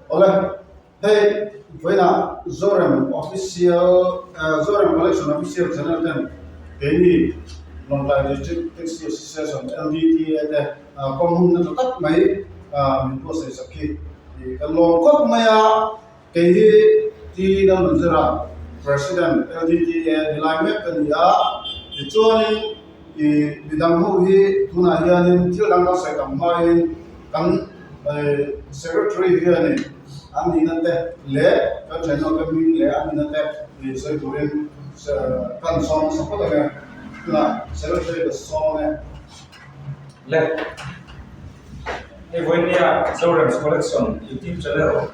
Awle, hei vawiinah Zorem Official Zorem Collection Official Channel ten keini Lawngtlai District Taxi Association, LDTA, te kawng hun nasa tak mai min buatsaih sak hi kan lawm khawp mai a. Kei hi T Lalnunzira, President, LDTA ni lai mek ka ni a, tichuanin ih midang ho hi tunah hianin thil dang kan sawi tam hmain kan Secretary hianin an nihna te leh kan thenawm te hming leh an nihna te ih sawi turin kan sawm nasa phawt ang e. Tunah Secretary ka sawm ang e. Le. Hei vawinia Zoram's Collection YouTube channel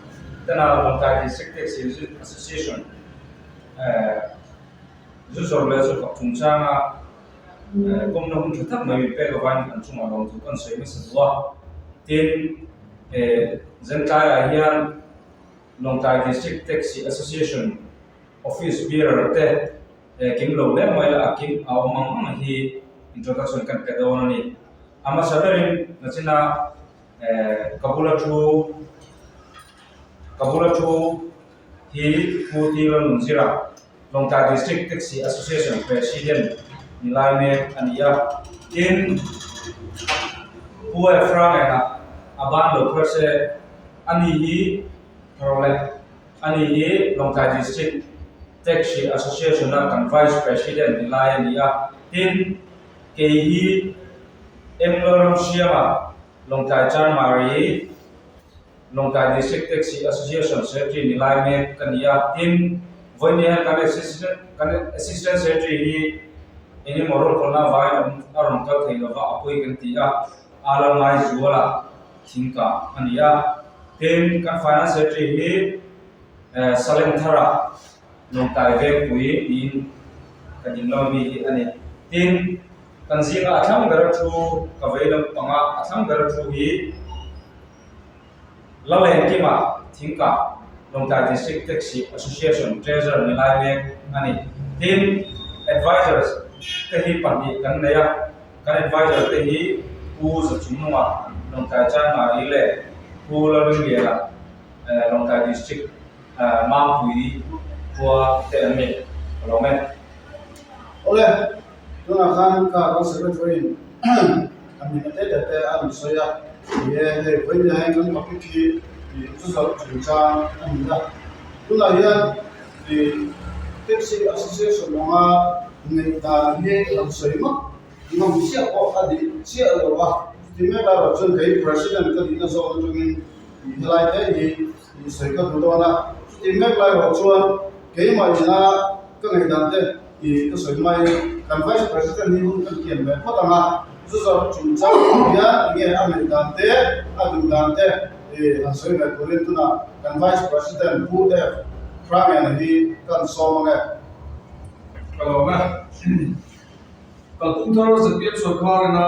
tena Lawngtlai District Taxi Association eh zu zawrh leh zu fak chungchanga eh kawmna hun tha tak mai min pek avangin kan chungah lawmthu kan sawi hmasa duh a. Tin, eh Zentlaiah hian Lawngtlai District Taxi Association Office Bearer te Eh kim lo hle mai la a kim a awm ang ang hi introduction kan pe dawn a ni. A hmasa berin nachina eh ka bula thu ka bula thu hi Pu T Lalnunzira Lawngtlai District Taxi Association President ni lai mek a ni a. Tin, Pu Efra ngenah a ban lo phar se ani hi rawh le. Ani hi Lawngtlai District Taxi Association a kan Vice President ni lai a ni a. Tin, kei hi M Lalramsiama, Lawngtlai Chanmari, Lawngtlai District Taxi Association Secretary ni lai mek ka ni a. Tin, vawiin hian kan Assistant kan Assistant Secretary hi eng emaw rawlkhawlna avangin a rawn kal thei lova a pawi kan ti a, a la ngai zual a. Thingkah a ni a, tin kan Finance Secretary hi Salem Thara Lawngtlai Vengpui niin ka ding lo ami hi a ni. Tin, kan zinga a thlang ber a thu ka vei lampanga a thlang ber a thu hi Lalengkima Thingkah Lawngtlai District Taxi Association Treasurer ni lai mek a ni. Tin, Advisors te hi pahnih kan nei a. Kan advisor te hi Pu Zachungnunga, Lawngtlai Chanmari leh Pu Lalringliana, Lawngtlai District Mangpui khua te an ni. Ka lawm e. Awle, tunah khan ka kan secretary in a min te te te a rawn sawi a, ni e hei vawiin hian kan topic hi zu zawrh chungchang a ni a, tunah hian ih taxi association anga Ngaih dan hi a lo sawi ngawt ngam chiah pawh a dik chiah lo a, chuti mek erawh chuan kei President ka nihna zawk atangin tih helai te hi tih sawi ka duh dawn a, chuti mek lai erawh chuan keimah ina ka ngaih dan te tih ka sawi mai kan Vice President hi hun kan kian ve phawt ang a, zu zawrh chungchang hian enge a ngaih dan te a duh dan te han sawi ve turin tunah kan Vice President Pu F. Hrangena hi kan sawm ang e. Ka lawm e. Kalphung thar ZPM sorkar ina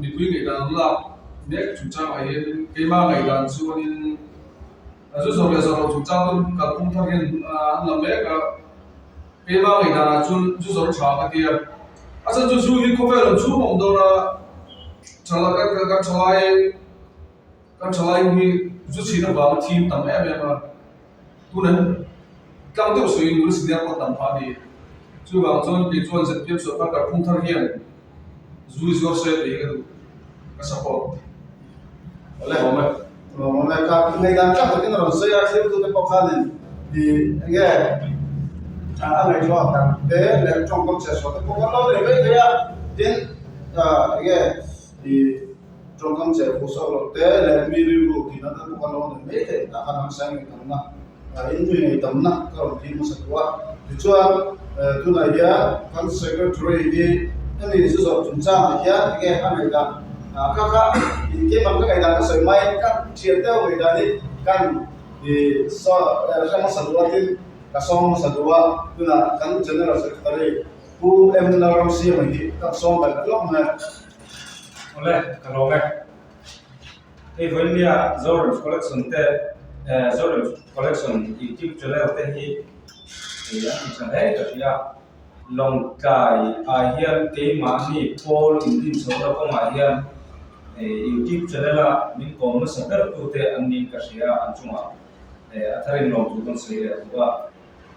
mipui ngaihdan an lak mek chungchangah hian keimah ngaihdan chuanin zu zawrh leh zawrh loh chungchang chu kalphung thar hian an la mek a. Keimah ngaihdanah chuan zu zawrh tha ka ti a. A chhan chu zu hi khawvel awm chhung a awm dawn a, kan thalai kan thalai hi zu chhin avanga thim tam em em a. Tunan tlang deuh sawiin nula senior pawh tam phah a ni. Chuvang chuan kei chuan ZPM sorkar kalphung thar hian zu i zuar se tih hi ka duh, ka support. Awle awm e, awm e, ka ngaihdan tlang takin a rawn sawi a, thiltute pawh khanin i enge a ngaihtuah dan te leh tawngkam chhiahchhuah te pawh kan lo nei mai thei a, tin enge i Tawngkam che phu sawk loh te leh mi rilru tih nat an bawk a lo nei mai theih tah khan hmasa ngei tamna in mi ngei tamna ka rawn ti hmasa duh a. Tichuan tunah hian kan secretary hi hemi zu zawrh chungchangah hian enge a ngaihdan kha kha inkeimah ka ngaihdan ka sawi mai ka thian deuh ngaihdan hi kan hre hmasa duh a tin ka sawm hmasa duh a tunah kan general secretary Pu M Lalramsiama hi ka sawm belh lawk mai a. Awle, ka lawm e. Hei vawinia Zoram Collection te eh Zoram Collection YouTube channel te hi hei an ti tha hle ka hria. Lawngtlai ah hian keimahni pawl indin chhohna kawngah hian eh YouTube channel a min kawm nasa ber tute an niin ka hria an chungah. A tharin lawmthu kan sawi leh duh a.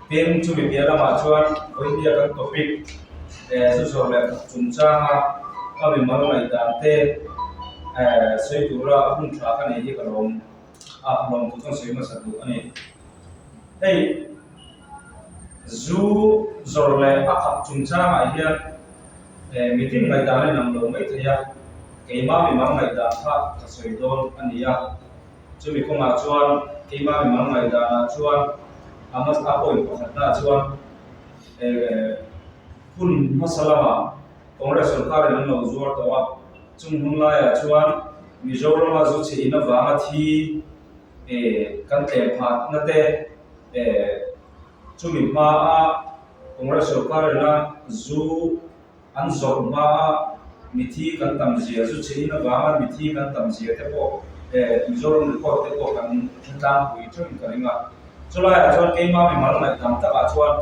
Tin, chumi piah lamah chuan vawinia kan topic zu zawrh leh thawk chungchanga ka mimal ngaihdan te sawi tura hun tha ka nei hi ka lawm a, lawmthu kan sawi hmasa duh a ni. Hei zu zawrh leh a khap chungchangah hian mitin ngaihdan a inang lo mai thei a, keimah mimal ngaihdan kha ka sawi dawn a ni a. Chumi kawngah chuan keimah mimal ngaihdanah chuan a hmasa point pakhatnaah chuan hun hmasa lamah Congress sorkarin an lo zuar tawh a, chung hun laiah chuan Mizorama zu chhe in avanga thi kan tlem phatna te chumi hmaa Congress sorkarina zu An zawrh hmaa mithi kan tam zia, zu chhe in avanga mithi kan tam zia te pawh eh Mizoram record te pawh kan hre tlangpui theuhin ka ring a. Chulaiah chuan keimah mimal ngaihdam takah chuan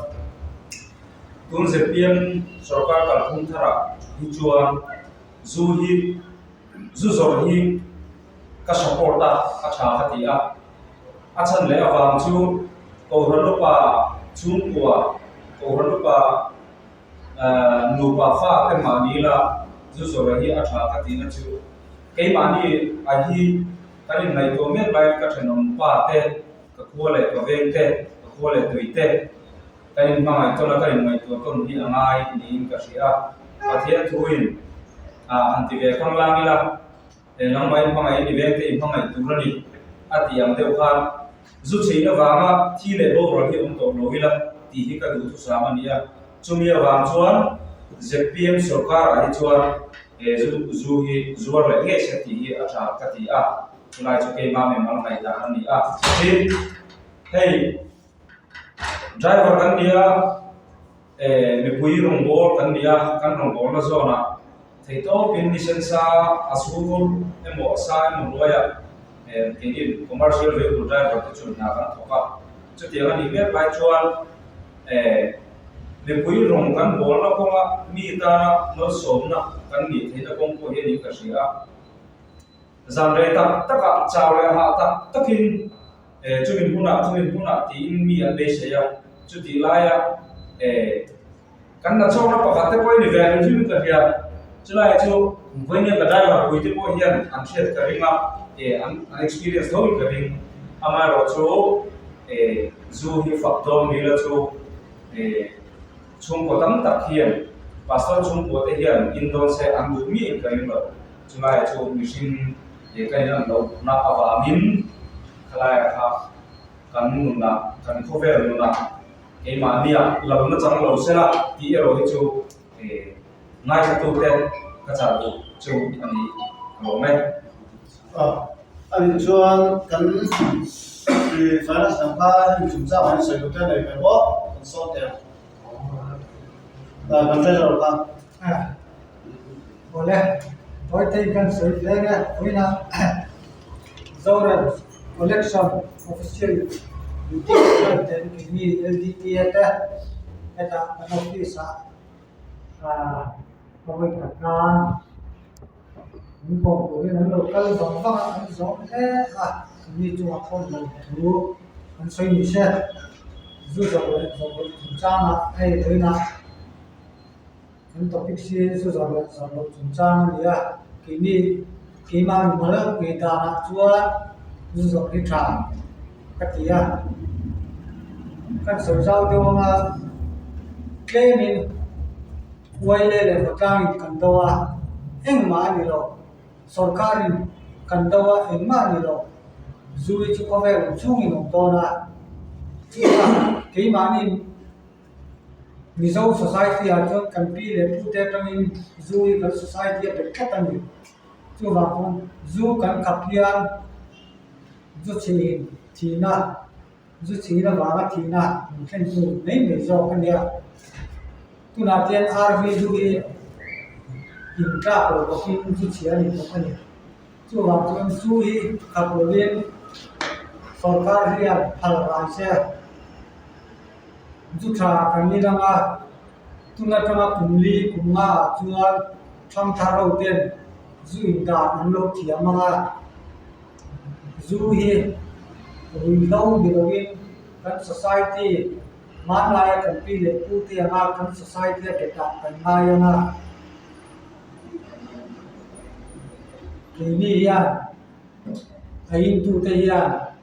tun zpm sorkar kalphung tharah hi chuan zu hi zu zawrh hi ka support a, a tha ka ti a. A chhan leh avang chu Kohhran upa chhungkua, Kohhran upa Nupa fa te mahni la zu zawrh hi a tha ka tihna chu keimahni a hi kan inngaihtuah mek laiin ka thenawm pa te, ka khua leh ka veng te, ka khua leh tui te kan inhmangaih tawn a, kan inngaihtuah tawn hi a ngai niin ka hria a. Pathian thuin han ti ve khanglang ila. He nangmah in hmangaih i veng te i hmangaih tur a ni, a tih ang deuh khan zu chhein avanga thi leh boral hi awm tawh lo ila tih hi ka duhthusam a ni a. Chumi avang chuan zpm sorkarah hi chuan he zu zu hi zuar leh ngei se tih hi a tha ka ti a, chulai chu keimah mimal ngaihdan a ni a. Tin, hei driver kan ni a. Mipui rawngbâwl kan ni a, kan rawngbâwlna zawnah theihtawpin ni sensa a sur emaw a sa emaw hnuaiah keini commercial vehicle driver te chuan hna kan thawk a. Chutiang a nih mek lai chuan mipui rawng kan bâwlna kawnga mi tana malsawmna kan nih theihna kawng pawh hi a nih ka hria a. Zan rei tak takah chau leh hah tak takin Chumi hmunah chumi hmunah tiin mi an beisei a, chutih laia kan la chawkna pakhat te pawh hi ni ve hrim hrim ka hria. Chulaiah chu vawinia ka driver pui te pawh hian an hriat ka ring a, an experience tho in ka ring. Amaherawhchu zu hi fak dawn ni la chu chhungkaw tam tak hian pastor chhungkua te hian in dawn se an duh miah in ka ring lo. Chulaiah chu mihring he ka in an lo na avangin khalaiah kha kan nunah, kan khawvel nunah keimahnia lo na chang lo se la tih erawh hi chu ngaithlatute ka chah duh chu a ni lawm e. A nih chuan kan finance lam kha hemi chungchang ah hian sawi duh te nei ve maw kan sawm teh ang. Kan treasurer kha. Awle, Vawitei kan sawi hle e, vawiinah Zoram Collection Official Meeting chuan ten keini LDPA te hetah kan office ah ka vawi khat nan min kawm turin an lo kal vang vang a, an zawm hle a, keini chungah pawh lo thu an sawi ni se, zu zawrh leh zawrh loh chungchangah hei vawiinah. Kan topic hi zu zawrh leh zawrh loh chungchang a ni a, keini keimah mimal ngei danah chuan zu zawrh hi tha ka ti a, kan sawi zau deuh anga tlemin uaile leh vawtlangin kan do a, engmah a ni lo, sawrkarin kan do a engmah a ni lo, zu hi chu khawvel awm chhungin awm dawn a, chuvang keimahni. Mizo society ah chuan kan pi leh pu te atangin zu hi kan society a bet tlat a ni. Chuvang chuan zu kan khap hian zu chhin thihna zu chhin avanga thihna min thlen tur mai mai zawk a nia. Tunah hian RV zu hi intlak lo bawkin zu chhia a ni bawk a ni. Chuvang chuan zu hi khap lovin sorkar hian phal rai se. Chu tha kan ni lang a, tun atanga kum li kum nga ah chuan thangthar ho ten zu in dan an lo thiam ang a, zu hi Ruihhlo ni loin kan society hmanlaia kan pi leh pu te anga kan society a betah kan ngai ang a. Keini hian a intute hian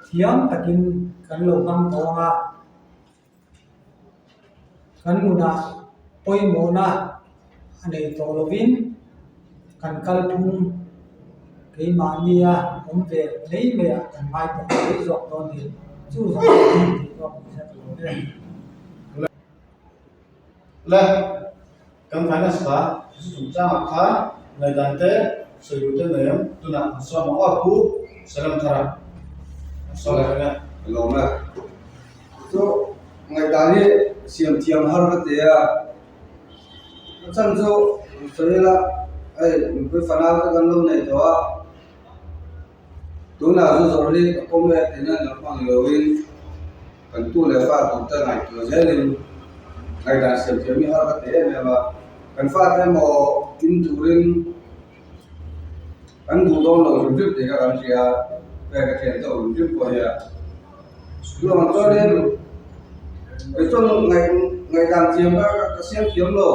thiam takin kan lo hmang tawh ang a. Kan nunah pawimawhna a nei tawh lovin kan kalphung keimahnia awm ve mai mai ah kan ngai tawh mai zawk dawn ni. Chu zawng chu tih tawk ni hre tawh lo e. Le, kan finance kha zu chungchangah khan ngaihdan te sawi duh te nei ang, tunah an sawm ang aw Pu Salam Thara an sawm reng e. Ka lawm e. Chu ngaihdan hi siam thiam har ka ti a, a chhan chu sawi ila hei mipui fanau te kan lo nei tawh a, tunah zu zawrh hi ka pawm e tihna lam hmang loin kan tu leh fa tur te ngaihtuah zelin ngaihdan siam thiam hi har ka ti em em a, kan fate emaw in turin Kan duh dawn lo hrim hrim tih kha kan hria a, hei ka thian tawh hrim hrim pawh hi a. Chuvang chuanin kei chuan ngaih ngaihdan thiam kha ka siam thiam lo.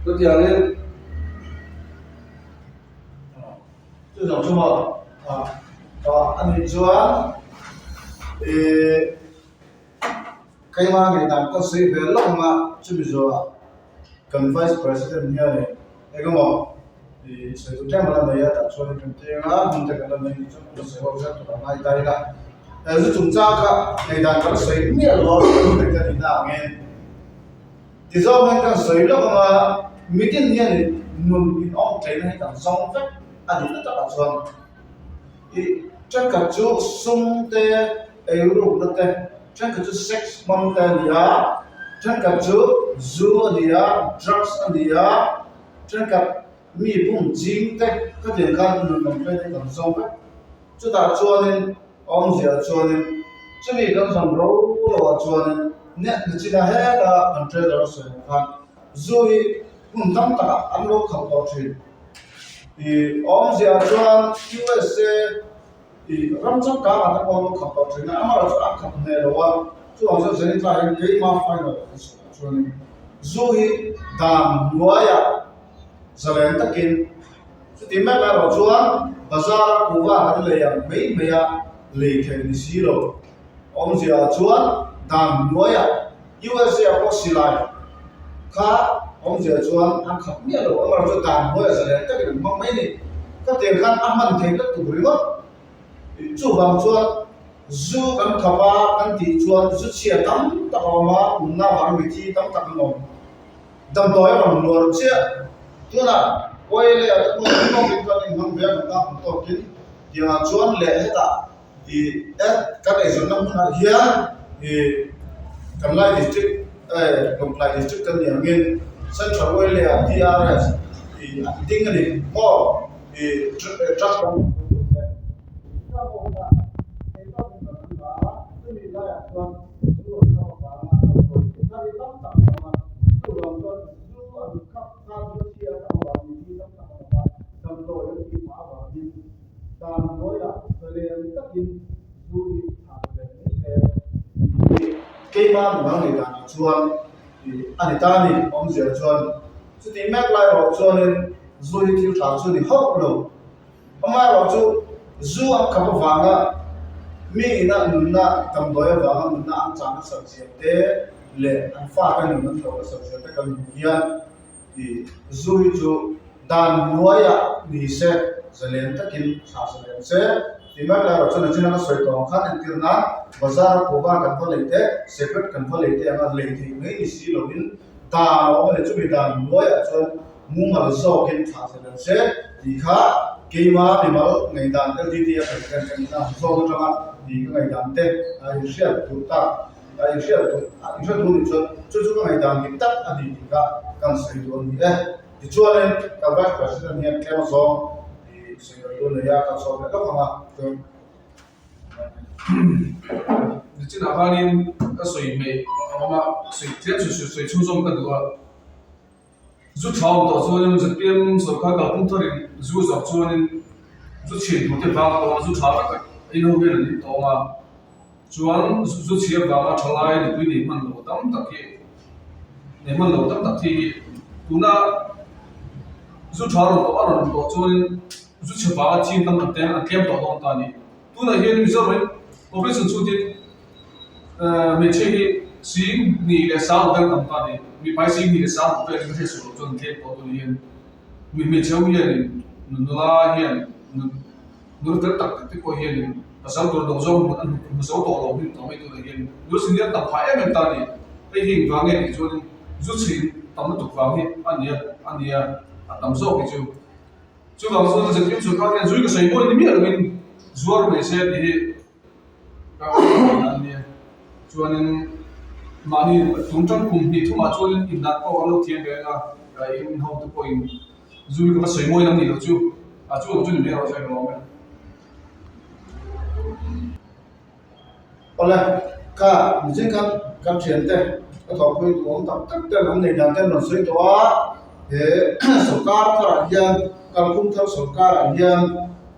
Chutiangin Chu zawng chu maw a nih chuan ih Keimah ngaihdan ka sawi ve lawk ang a, chumi zawhah kan Vice President hianin eng emaw ih sawi tur tlem a la nei a, tah chuanin kan ti ang a, hmun te kan la nei nih chuan kan la sawi ho zel tur a ngai ta ila. He zu chungchang kha ngaihdan ka la sawi miah lo a, kan hre ka tihna angin tizawng hian kan sawi lawk ang a, mitin hianin nun inawm tleina hi kan zawng vek a nih na takah chuan. Ih, thenkhat chu sum te, eirukna te, thenkhat chu sex hmang te a ni a, thenkhat chu zu a ni a, drugs a ni a, thenkhat mi bum ching te khatiang khan nun lam phei te kan zawng vek. Chutah chuanin a awmzia chuanin chumi kan zawn ro loah chuanin net nachina heta kan trailer a sawi ang khan zu hi hmun tam takah an lo khap tawh thin. Ih awmzia chuan USA ih ram changkang ah te pawh an lo khap tawh thin a, amaherawhchu a khap hneh lo a, chuvang chuan Zenith tla hian keimah final an sawi ah chuanin zu hi dan hnuaiah zalen takin chuti mek erawh chuan bazar a kuhva kan lei ang mai mai a lei theih ni si lo awmzia ah chuan dan hnuaiah USA ah pawh silai kha awmzia chuan an khap miah lo, amaherawhchu chu dan hnuaiah zalen takin an hmang mai a ni. Ka tiang khan a hman theih na tur ringawt. Chuvang chuan zu kan khap a kan tih chuan zu chhia tam tak a awm a, pumna avanga mithi tam tak an awm. Damdawi a rawn luar chiah. Tunah oil ah te pawh an tawkin kan inhmang ve a, kan tan tawkin tiangah chuan leh hetah Ih e kan eizawnna hmunah hian ih kan Lai district eh Lawngtlai district kan nih angin Central Oil leh ah DRS ih an ding a ni maw ih truck kan Dan hnuaiah zalen takin zu hi thah ve mai se tih hi keimah nunang nei danah chuan a ni ta a ni awmzia chuan chutih mek lai erawh chuanin zu hi thil tha chu ni hauh lo. Amaherawhchu zu an khap avanga mi ina nunna damdawi avanga nunna an chah nasat zia te leh an fate nun an hlauh nasat zia te kan hmuh hian Ih, zu hi chu dan hnuaiah ni se, zalen takin thlah zalen se. Tih mai lai erawh chuan a chin a ka sawi tawh ang khan entir nan bazar a kuhva kan va lei te, cigarette kan va lei te anga lei theih mai ni si lovin dan a awm a ni. Chumi dan hnuaiah chuan mumal zawkin thlah zalen se tih kha keima mimal ngaihdan LDT a president ka nihna ang zawk atanga tih ka ngaihdan te a inhriat duh tak. A inhriat duh a inhriat duh nih chuan chu chu ka ngaihdan dik tak a ni tih kha kan sawi duh a ni e. Tichuanin ka Vice President hian tlem zawng ih sawi ve tur nei a, kan sawi leh lawk ang a, chuan Nichinah khanin ka sawi hmeih a awm a, sawi tlem sawi sawi chhunzawm ka duh a. Zu tha awm tawh chuanin zpm sorkar kalphung tharin zu zawk chuanin. Zu chhin tur te vang tawng a, zu tha tak tak in ho hian an in tawng a, chuan zu chhia vanga thalai nupui nei hman lo tam tak hi nei hman lo tam tak thi hi tuna zu tha rawn tawh a rawn tawh chuanin zu chhe vanga thin tam tak te an tlem tawh dawn ta a ni. Tunah hian Mizoram population chhutin hmeichhia hi sing hnih leh sang vel tam ta a ni. Mipa hi sing hnih leh sang vel ka hriat suh loh chuan an tlem tawh tun hian mi hmeichhe ho hianin nula hian nula fel tak tak te pawh hianin pasal tur dawng zawng hmun an hmu zo tawh lo hnim tawh mai tunah hian nula senior tam phah em em ta a ni. Hei hi engvang nge tih chuanin zu chhin tam lutuk vang hi a nia a nia a tam zawk hi chu. Chuvang chuan zirtir sawrkar hian zui ka sawi mawi ni miah lovin zuar mai se tih hi ka ngaihdan a nia. Chuanin mahni tum tang kum hnih thumah chuanin indan pawh an lo thiam ve ang a, in hotu pawhin zui ka va sawi mawi lam nih loh chu a chu ang chu ni mai erawh chuan ka lawm e. Awle, kha mihring khan kan thiante ka thawhpui duhawm tak tak ten an nei dan te an rawn sawi tawh a, he sawrkar tharah hian kalphung thar sawrkarah hian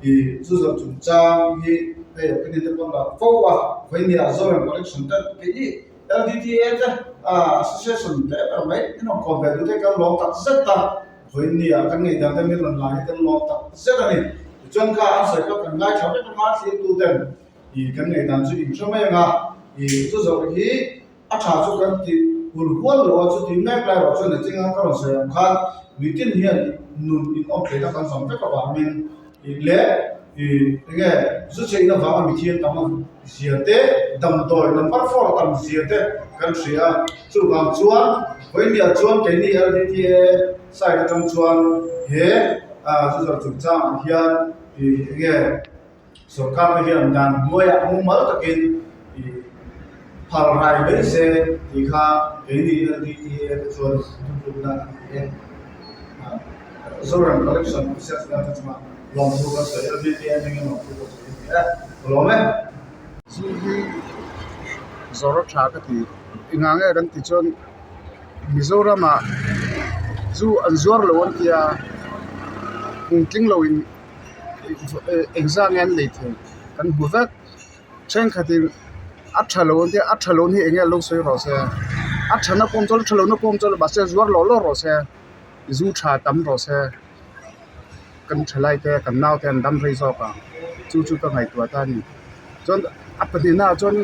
ih zu zawrh chungchang hi hei opinion te pawh an la fo a, vawinia Zoram collection te kei LDTA te association te ber mai in rawn kawm ve duh te kan lawm tak zet a, vawinia kan ngaihdan te min rawn la hi kan lawm tak zet a ni. Tichuan kha an sawi kha kan ngaithla vek anga thlir tu ten. Ih kan ngaihdan chu in hre mai ang a, ih chu zawrh hi a tha chu kan ti hul hual lo a, chuti mek lai erawh chuan a chinga ka rawn sawi ang khan mitin hian nun in awm theihna kan zawm vek avangin ih leh ih enge zu chheihna vanga mithian tam a zia te damdawi number four tam zia te kan hria a, chuvang chuan vawinia chuan keini LDTA side atang chuan he ah zu zawrh chungchangah hian ih enge. Sorkar te hian dan hnuaiah mumal takin phal rai mai se tih kha keini LDTA te chuan thuthlukna a ni e. Zoram Collection Officers te chungah lawmthu kan sawi LDTA hmingin lawmthu kan sawi a ni e. Ka lawm e. Zu hi zawr a tha ka ti. Engah nge kan tih chuan Mizoramah zu an zuar lo an tia kum tling loin engzah nge an nei thei kan hmu vek thenkhatin a tha lo an tia a tha lo hi eng nge lo sawi rawh se a tha na pawh chuan a tha lo na pawh chuan mahse zuar lawh lawh rawh se zu tha tam rawh se kan thalai te kan nau te an dam rei zawk ang chu chu ka ngaihtuah ta a ni chuan a pahnihna ah chuan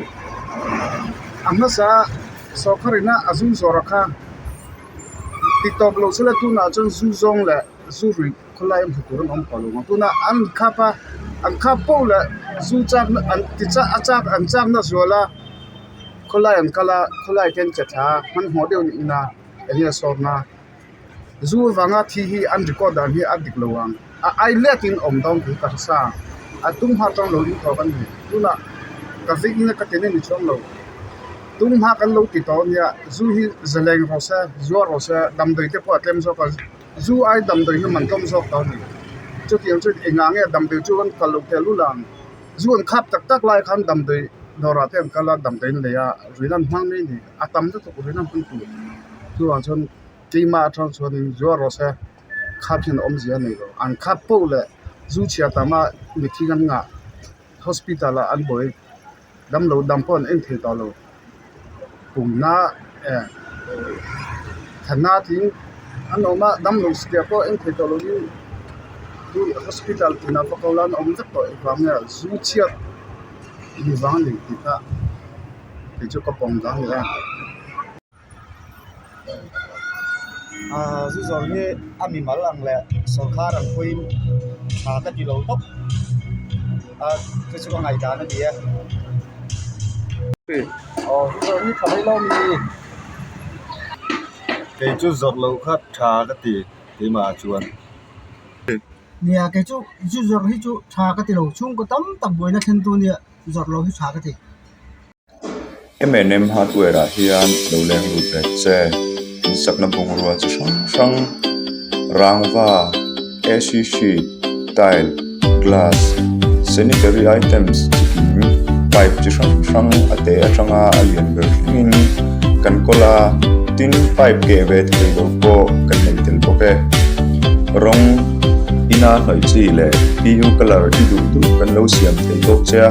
a hmasa sawrkar ina a zu zawrh kha ti tawp loh sela tunah chuan zu zawng leh zu ruih. Khawlai hmu tur an awm tawh lo ang tunah an khap a an khap poh leh zu chak na an ti chak a chak an chak na zual a khawlai an kal a khawlai te an che thla a hmanhmawh deuh a nih na eng nge sawm na zu avanga thi hi an record dan hi a dik lo ang a ai let in awm dawn tih ka hre sa a tum hma atang lo in thawk a ni tunah ka vei in a ka ti na ni chuang lo tum hma kan lo ti tawh a nia zu hi zaleng rawh se zuar rawh se damdawi te pawh a tlem zawk a. Zu ai damdawi hi man tlawm zawk ta a ni. Chutiang chu engah nge damdawi chu an kal loh tel lul ang. Zu an khap tak tak lai khan damdawi dawrah te an kal a, damdawi an lei a, ruihna an hmang mai a ni. A tam lutuk ruihna an hmang tur. Chuvang chuan keimah atang chuanin zuar rawh se khap hian awmzia a nei lo. An khap poh leh zu chhia tama mitthi an ngah hospital ah an buai damlo dam pawh an en thei tawh lo. Pumna eh thana tling an awm a damlo satliah pawh en thei tawh lovin chu hospital tinah pawh ko la an awm vek tawh engvang nge zu chhiat ni vang a ni tih kha kei chu ka pawm dan a ni a. Aaa zu zawrh hi a mimal ang leh sawrkar ang pawhin tha ka ti lo tawp a chu chu ka ngaihdan a ni e. Aw zu zawrh hi tha mai lo mi. Kei chu zawrh loh kha tha ka ti keimah ah chuan. Nia kei chu zu zawrh hi chu tha ka ti lo chhungkaw tam tak buaina thlen tu nia zawrh loh hi tha ka ti. M&M hardware ah hian lo leng lut ve che insakna bungrua chi hrang hrang rangva ac sheet tile glass sanitary items chi kim pipe chi hrang hrang a te atanga a lian ber thlengin kan kawl a tin pipe keh ve thei lo pawh kan nei tel bawk e rawng. Ina hnawih chi leh PU colour i duh duh kan lo siam thei bawk che a,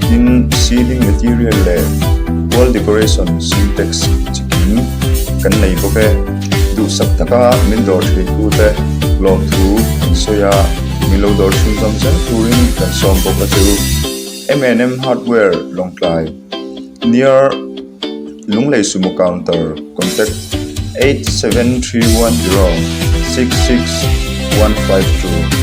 tin ceiling material leh wall decoration sintex chi kim kan nei bawk e. Duhsak taka min dawr theitute lawmthu kan sawi a, min lo dawr chhunzawm zel turin kan sawm bawk a chu. M&M Hardware Lawngtlai near Lunglei Sumo Counter contact 87310 66152.